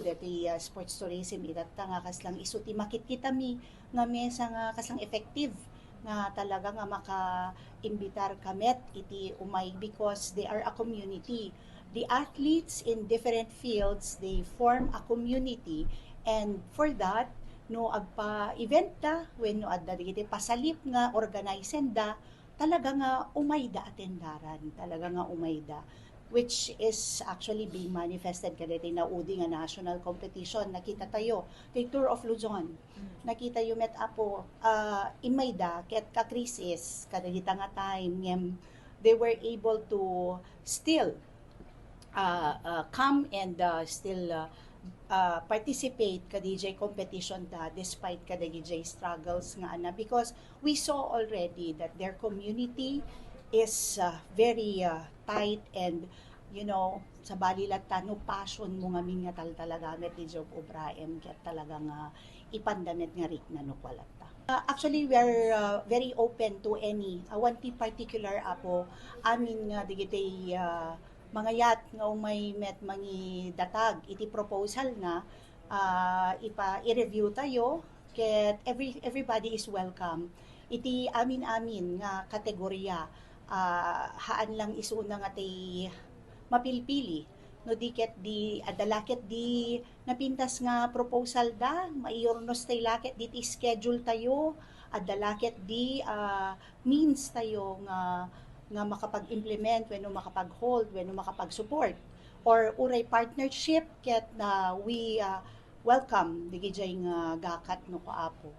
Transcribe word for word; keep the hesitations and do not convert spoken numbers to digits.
deti, ah, sports tourism, itatta nga kaslang isu ti makitkitami nga mesa nga kaslang effective nga talaga nga makaimbitar ka met iti umay because they are a community. The athletes in different fields, they form a community, and for that, no agpa-event da wenno adda dagiti pasalip nga organizen da, talaga nga umayda atendaran, talaga nga umayda, which is actually being manifested kadagiti naudi nga national competition. Nakita tayo, ti Tour of Luzon. Nakita yo met, Apo, ah, immayda ket kakrisis kadagita nga time, ngem they were able to still, ah, ah, come and, ah, still, ah, ah, participate kadijay competition da despite kadagijay struggles nga ana, because we saw already that their community is, ah, very, ah, tight and, you know, sabali latta no passion mo ngamin nga taltalagamet dijay ubraem ket talaga nga ipanda met nga rikna no kua latta. Ah, actually, we are, ah, very open to any, awan ti particular, Apo, amin nga dagiti, ah, mangayat nga umay met mangidatag iti proposal na, ah, ipa-, i-review tayo, ket every-, everybody is welcome. Iti amin-amin nga kategorya, ah, haan lang isuna nga ti mapilpili, no di ket di, adda la ket di napintas nga proposal da, maiurnos tay la ket di ti schedule tayo, adda la ket di, ah, means tayo nga, nga makapag-implement wenno makapag-hold wenno makapag-support, or uray partnership ket na we, ah, welcome dagijay nga gakat no kua, Apo.